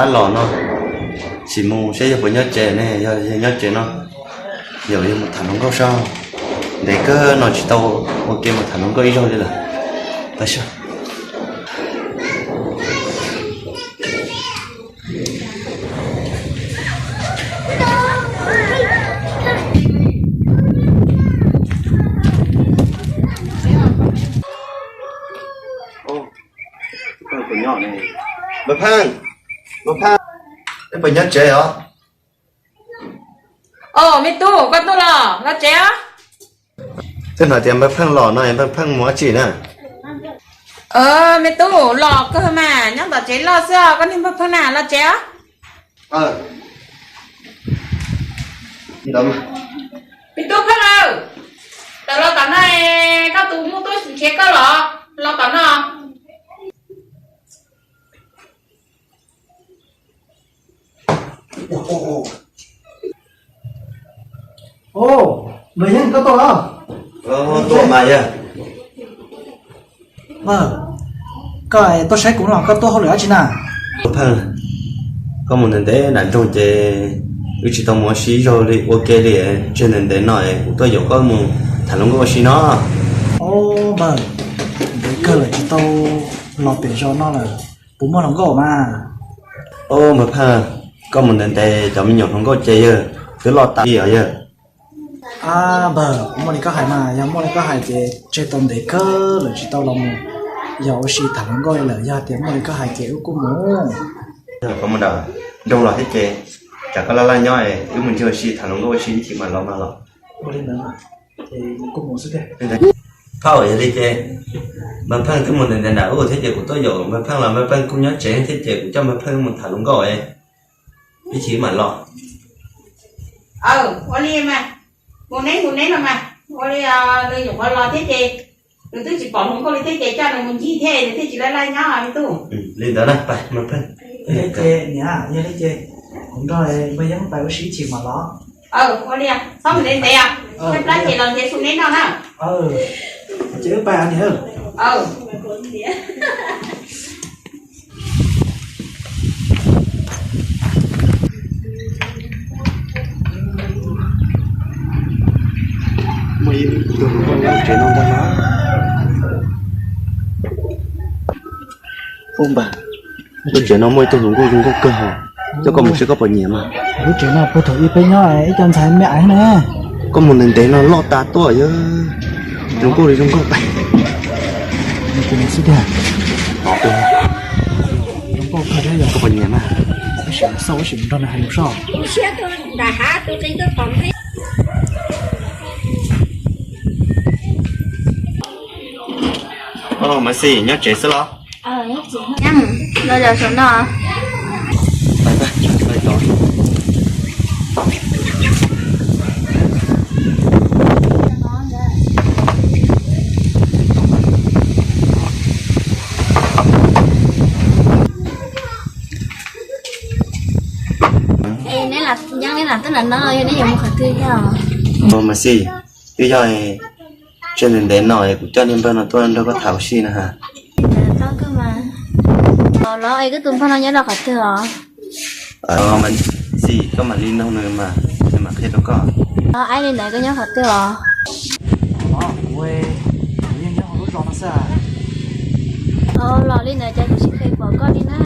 Ab los no, sim mus saib yog puas nyob tsev ne, yog nyob tsev no, yog mus tham hluas nkauj saib. Ntev kawg no tsis tau ua ke mus tham hluas nkauj ib zaug li lawm. Tag sab. Npawg Pheej, Npawg Pheej, nej puas nyob tsev os? Os, me tub, koj tuaj los, los tsev os. Twb hais tias Npawg Pheej los no, Npawg Pheej mus dab tsi na? Me tub, los kawg mas, nyob tom tsev loj xwb os, koj niag Npawg Pheej na, los tsev os. Me tub Pheej, tawm los tom no, koj tus muj tuaj nrhiav koj los, los tom no. Os, Npawg Yeeb, koj tuaj los? Tuaj mas yog. Koj tuaj saib kuv los koj tuaj hauj lwm dab tsi na? Pheej, koj mus ntev ntev nram nroog ces wb tsis tau mus ua si ib zaug li ua ke li, tseg ntev ntev no kuv tuaj yaum koj mus tham hluas nkauj ua si no. Os, npawg, ntev kawg lawm tsis tau los pem zos no lawm, puas muaj hluas nkauj mas? Os, Npawg Pheej, koj mus ntev ntev cov me nyuam hluas nkauj ces yawg twb loj tas li os yawg. Ab npawg, kuv muaj li koj hais mas, yog muaj li koj hais ces tseg tau ntev kawg lawm tsis tau los mus yos ua si tham hluas nkauj li lawm, yog tias muaj li koj hais ces wb kuj mus. Koj mus nram nroog los thiab ces tsam koj laj laj nyob, wb mus ncig ua si tham hluas nkauj ua si ib chim mas los mas los. Ua li ntawd, ces kuj mus xwb tiag. Phauj, yog li ces Npawg Pheej twb mus ntev ntev nram ub thiab ces kuv tuaj yaum Npawg Pheej los Npawg Pheej kuj nyob tsev thiab ces kuv coj Npawg Pheej mus tham hluas nkauj ib chim mam los. Ua li mas, mus neb mus neb no mas, ua li nws nyuam qhuav los thiab ces nws twb tsis pom hluas nkauj li thiab ces coj nws mus ncig thiab nws thiaj tsis laj laj nyob me tub. Li ntawd na, pais Npawg Pheej. Yog li ces niam, yog li ces kuv nrog Npawg Yeeb pais ua si ib chim mam los. Ua li, txhob mus ntev ntev, tshaib plab ces los nrhiav su neb noj na. Ces wb pais niam. Muaj ib tug hluas nkauj nyob tsev no ntag na. Ub npawg, lub tsev no muaj ib tug hluas nkauj zoo nkauj kawg hos, coj koj mus seb koj puas nyiam mas. Lub tsev no puag thaum ub peb nyob ib co ntxhais me aiv na. Koj mus ntev ntev no loj tas tuaj yog zoo nkauj li zoo nkauj tas. Zoo nkauj kawg thiab yog. Koj puas nyiam mas? Tab sis xauj tab sis nrog nws hais lus soj. Mas xij nyob tsev xwb los? Los zaum saum no. Neb lam tuaj nram no yog neb yuav mus qhov twg yog? Mas xij, twb yog tseg ntev ntev no kuv coj niag npawg no tuaj nrog koj tham ua si na has. Los es koj tus npawg no nyob rau qhov twg os? Mas xij koj mam li nug nws mas nws mam qhia rau koj. Aib, li ntawd koj nyob qhov twg os? Kuv yeej nyob hauv lub zos no xwb. Los li ntawd cas kuv tsis kheev pom koj li na.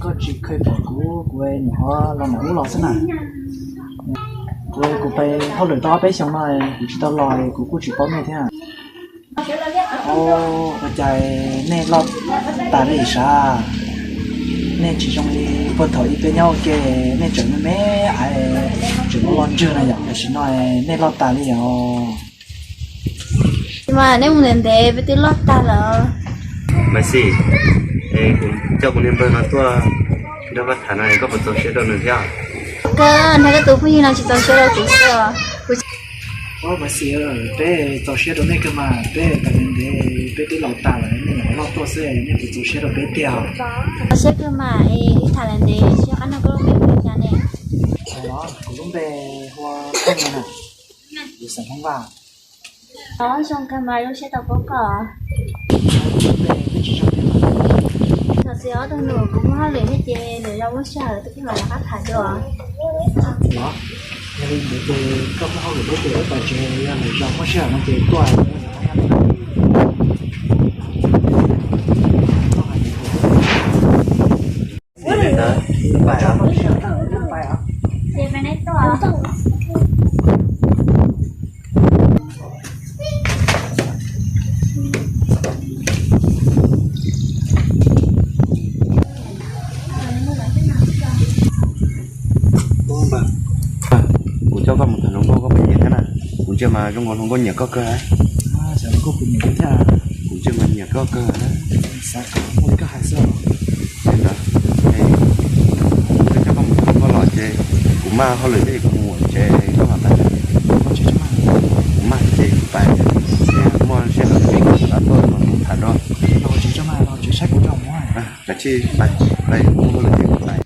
Koj tsis kheev pom kuv, kuv nyuam qhuav los ntawm ub los xwb na. Kuv, kuv pais hauj lwm tau ob peb xyoos no kuv tsis tau los kuv kuj tsis paub nej thiab. Ua cas nej loj tas li sav? Nej tsis zoo li puag thaum ub peb nyob ua ke, nej tseem me me aiv, tseem loj ntswg na yom, tam sim no nej loj tas li os. Mas nej mus ntev ntev peb twb loj tag lawm. Mas xij, kuv coj kuv niag npawg no tuaj nrog koj tham no koj puas txaus siab rau nws thiab? Kawg, nrog koj tus phooj ywg no tsis txaus siab rau kuv xwb os. Mas xij, peb txaus siab rau nej kawg mas, peb tham ntev ntev peb twb laus tas lawm, nej nyuam qhuav loj tuaj xwb nej puas txaus siab rau peb tiag? Txaus siab kawg mas es wb tham ntev ntev tsis nyob qab nrog koj lub npe hu li cas ne? Kuv lub npe hu ua Pheej no na, kuv xeem Hmoob Vaj. Os, zoo kawg mas, zoo siab tau paub koj. Txawm Txiv, ob tug nus, kuv muaj hauj lwm thiab ces lwm zaus muaj sij hawm twb los rov qab tham dua. Los, yog li ntawd ces koj muaj hauj lwm thiab ces wb pais tsev, yog lwm zaus muaj sij hawm no ces tuaj. Li ntawd, pais os. Kuv coj koj mus tham hluas nkauj koj puas nyiam thiab na? Kuv ntsia mas zoo nkaus hluas nkauj nyiam koj kawg. Kuv ntsia mas nyiam koj kawg. Li ntawd, es kuv coj koj mus tham hluas nkauj los ces kuv maj hauj lwm thiab kuv mus tsev, koj mam pais. Kuv maj thiab ces kuv pais, muaj sij hawm ces kuv rov qab tuaj tham dua. Kav tsij pais, pais, muaj hauj lwm ces kuv pais.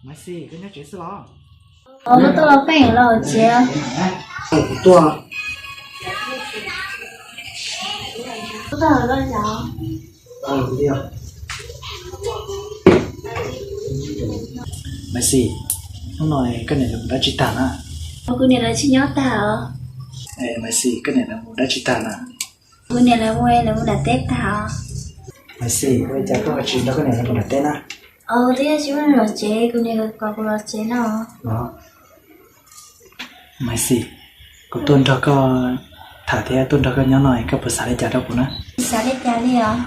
Maiv Xis, koj nyob tsev xwb los? Os, koj tuaj los pheej los tsev. Kuv tuaj. Kuv tuaj los yom. Maiv Xis, hnub no koj niam lawv mus dab tsi tag na? Kuv niam lawv tsis nyob tag os. Maiv Xis, koj niam lawv mus dab tsi tag na? Kuv niam lawv mus, lawv mus nram teb tag os. Maiv Xis, ua li cas koj ho tsis nrog koj niam lawv mus nram teb na? Os, twb yog tsis muaj neeg los tsev, kuv niam lawv kom kuv los tsev no. Maiv Xis, kuv tuaj nrog koj tham thiab tuaj nrog koj nyob no, koj puas xav li cas rau kuv na? Tsis xav li cas li os.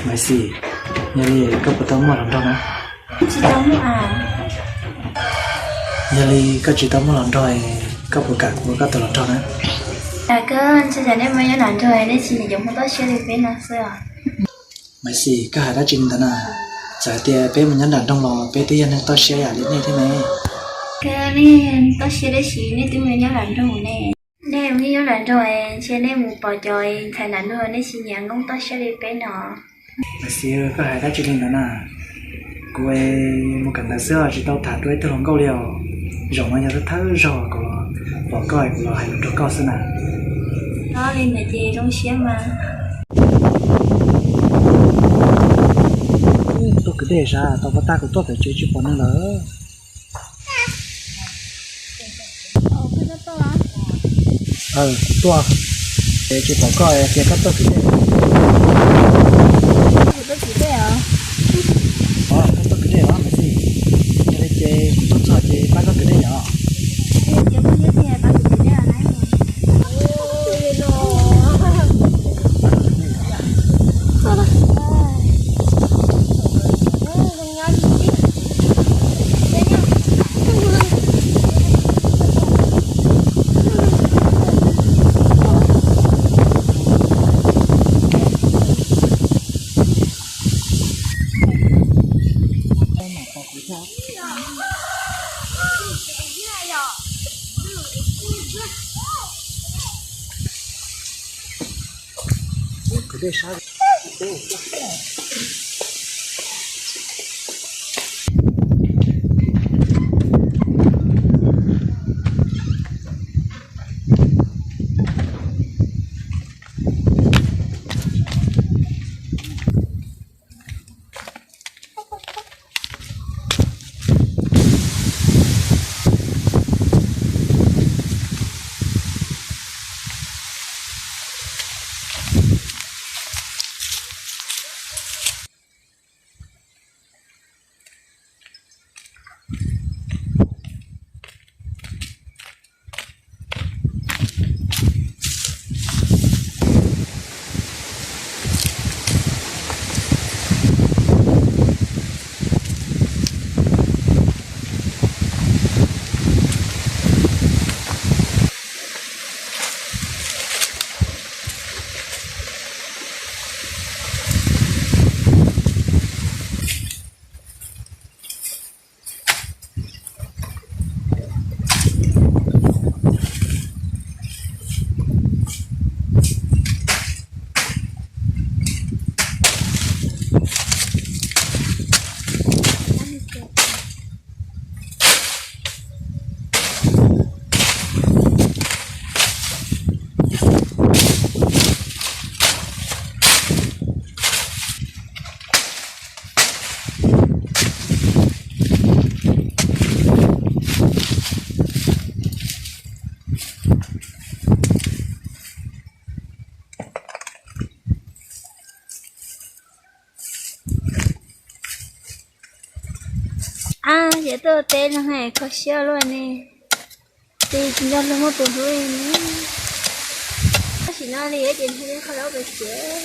Maiv Xis, yog li koj puas tau muaj hluas nraug na? Tsis tau muaj as. Yog li koj tsis tau muaj hluas nraug, koj puas kam kuv ua koj tus hluas nraug na? Kam kawg, ntshai tsam nej mus nyob nram nroog nej tsis nyiam cov Hmoob toj siab li peb no xwb os. Maiv Xis, koj hais dab tsi li ntawd na? Txawm hais tias peb mus nyob nram nroog los peb twb yog neeg toj siab ib yam li nej thiab ne. Koj, nej toj siab dab tsi, nej twb mus nyob nram nroog ne. Nej mus nyob nram nroog, ntshe nej mus pom cov ntxhais nram nroog nej tsis nyiam nkauj toj siab li peb no. Maiv Xis, koj hais dab tsi li ntawd na? Kuv mus kawm ntawv xwb os, tsis tau tham dua ib tug hluas nkauj li os. Zaum no yog thawj zaug kuv pom koj, kuv los hais lus nrog koj xwb na. Li ntawd ces zoo siab mas. Tuaj kwv dej sav, tau pab tag kuv tuaj pem tsev tsis pom neeg lawm. Kuv tuaj, ces tsis pom koj tias koj tuaj kwv dej. Koj tuaj kwv dej los Maiv Xis? Yog li ces kuv tuaj txog ces pab koj kwv dej yom. Ab, ces tuaj teb no kho siab luaj ne. Ces tsis nco luag muaj tus hlub li ne. Tab sis no li ces nrhiav qhov laub pes tsev.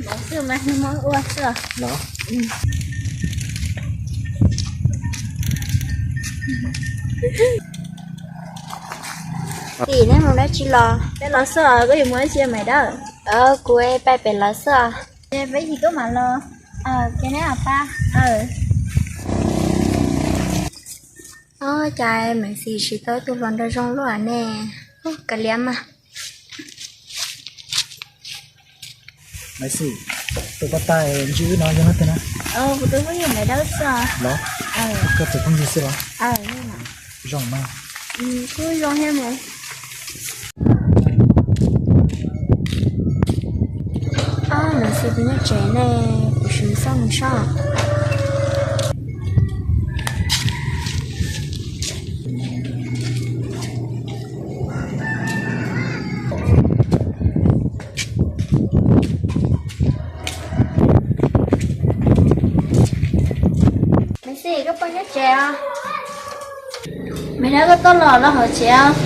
Mus xwb mas, mus ua xwb os. Tim neb mus dab tsi los? Peb los xwb os, koj yuav mus dab tsi Maiv Dawb? Kuv pais pem lawv xwb os. Peb yim tuaj mam los. Ces neb pab. Ua cas Maiv Xis tsis tau tus hluas nraug zoo luaj ne? Kav liam mas. Maiv Xis, tus poj tais ntsib wb no yog leej twg na? Kuv tus phooj ywg Maiv Dawb xwb os. Los, koj tus phooj ywg xwb los? Zoo mas. Kuj zoo thiab mas. Ob, Maiv Xis tus nyob tsev ne, kuv sim xauj mus saib. Maiv Xis, koj poj nyob tsev os? Maiv Dawb, koj tuaj los los hauv tsev os.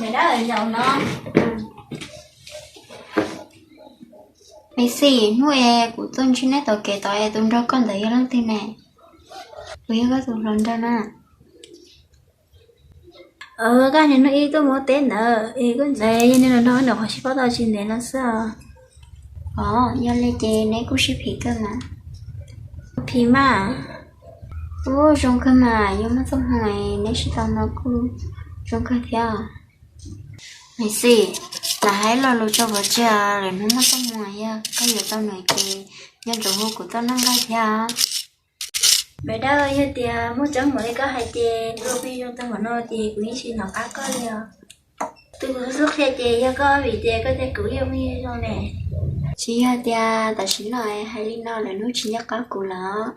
Maiv Dawb, nyob no. Maiv Xis, hnub es kuv tuaj ntsib neb tom kev tod es tus nrog koj ntawd yog leej twg ne? Kuv yog koj tus hluas nraug na. Koj niag hnub ib tuaj mus ua teb ntawd es koj ntawd yog niag hluas nraug ntawm qhov sib paub tau tsis ntev no xwb os. Os, yog li ces neb kuj sib phim kawg mas. Phim mas. Ub, zoo kawg mas, yog muaj txoj hmoo neb sib tau no kuj zoo kawg thiab. Maiv Xis, lam hais lo lus tso pov tseg, lwm hnub muaj txoj hmoo yog koj yuav tau nws ces nco ntsoov hu kuv tuaj noj nqaij thiab. Maiv Dawb, yog tias muaj tseeb npaum li koj hais ces luag pheej zoo tag npaum no ces kuv yeej tsis nco qab koj li os. Tus kuv xub qhia ces yog koj vim tias koj thiab kuv yeej muaj zoo ne. Tsis yog tias tam sim no hais li no lwm hnub tsis nco qab kuv lawm.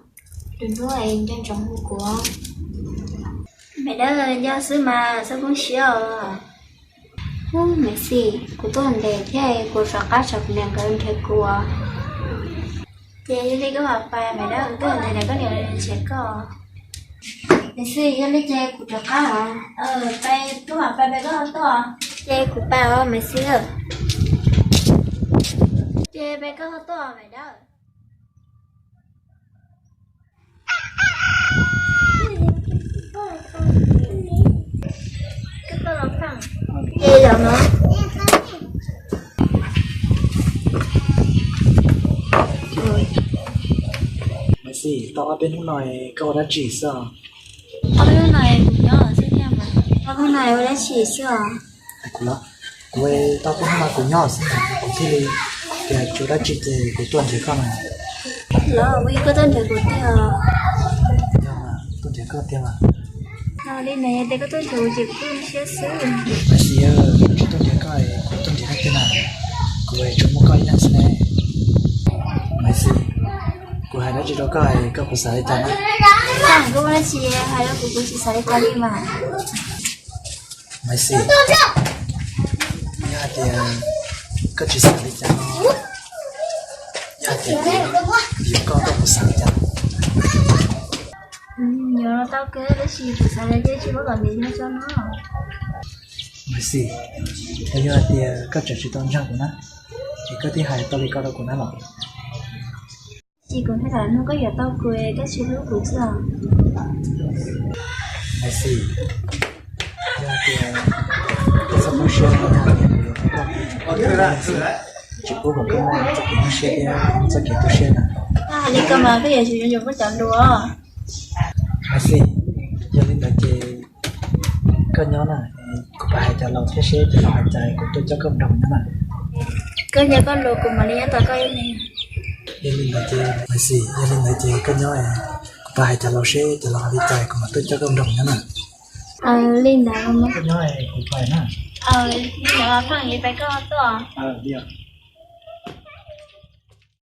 Lwm hnub es nco ntsoov hu kuv. Maiv Dawb, nco xwb mas, txhob poob siab os. Ub, Maiv Xis, kuv tuaj ntev thiab kuv rov qab tsam kuv niam nkawd nrhiav kuv os. Ces yog li koj mam pais Maiv Dawb, kuv tuaj ntev lawm koj niam nrhiav koj. Maiv Xis, yog li ces kuv rov qab os. Pais, koj mam pais, pais koj ho tuaj. Ces kuv pais os Maiv Xis. Ces pais koj ho tuaj Maiv Dawb. Maiv Xis, tau ob peb hnub no koj ua dab tsi xwb? Ob peb hnub no kuv nyob xwb thiab mas. Hnub no ua dab tsi xwb os? Kuv los, kuv tau kuv hnub no kuv nyob xwb, kuv thiaj li tias tsis ua dab tsi ces kuv tuaj nrhiav koj no. Los ua koj tuaj nrhiav kuv tiag os? Yog mas, tuaj nrhiav koj tiag mas. Li ntawd yog tias koj tuaj nrhiav kuv ces kuv kuj zoo siab xwb. Maiv Xis, kuv tsis tuaj nrhiav koj, kuv tuaj nrhiav koj tiag na. Kuv tsuas muaj koj ib leeg xwb ne. Maiv Xis, kuv hais dab tsi rau koj, koj puas xav li cas na? Koj muaj dab tsi hais rau kuv, kuv tsis xav li cas li mas. Maiv Xis, yog hais tias koj tsis xav li cas no, yog hais tias kuv yuav koj, koj puas xav li cas? Yuav los tau kawg, tab sis kuv xav tias cia tsis muab kom ntev nyob tso no. Maiv Xis, yog hais tias koj tseem tsis tau ntseeg kuv na, ces koj thiaj hais tau li ko rau kuv na los? Ces kuv hais tias hnub koj yuav tau kuv, koj tsis hlub kuv xwb os. Maiv Xis, yog hais tias koj txhob tu siab, yog hais tias kuv yuav tau koj, tsis pub kom koj muaj txoj kev nyuaj siab thiab txoj kev tu siab na. Koj hais li ko mas koj yuav tsum yuav kuv cov lus. Maiv Xis, yog li ntawd ces koj nyob na, kuv pab hais cov laus thiab seb cov laus hais cas kuv tuaj coj koj mus nrog kuv nyob na. Koj nco koj lus, kuv mam li nyob tos koj ib leeg. Yog li ntawd ces, Maiv Xis, yog li ntawd ces koj nyob, kuv pab hais cov laus seb cov laus hais li cas kuv mam tuaj coj koj mus nrog kuv nyob na. Li ntawd los mas. Koj nyob, kuv pab na. Li ntawd mas pheej li pab koj tuaj.